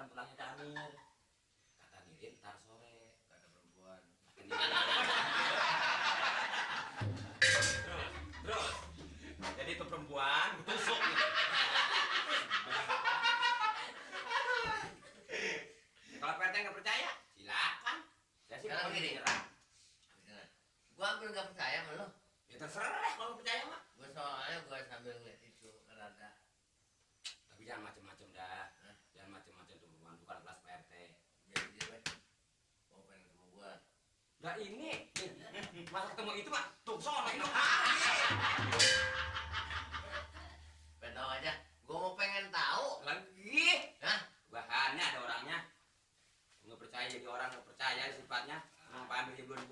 kapan pulangnya Damir? Kata Nirin ntar sore. Gak ada perempuan. Terus, jadi itu perempuan tusuk gitu. Kalau Pak RT nggak percaya, silakan. Saya sih Sekarang pokoknya gini. nyerah. Gua hampir gak percaya sama lo. Ya terserah kalau percaya mah. Gua soalnya gua sambil ngeliat itu rada. Tapi jangan macem-macem dah. Jangan macem-macem tuh bukan kelas Pak RT. Jadi dia mau pengen ketemu gua. Lah ini, masa ketemu itu mah tuh sono itu. Pengen tahu aja. Gua mau pengen tahu. Lagi. Hah? Bahannya ada orangnya. Nggak percaya jadi orang nggak percaya sifatnya. Mau ambil hiburan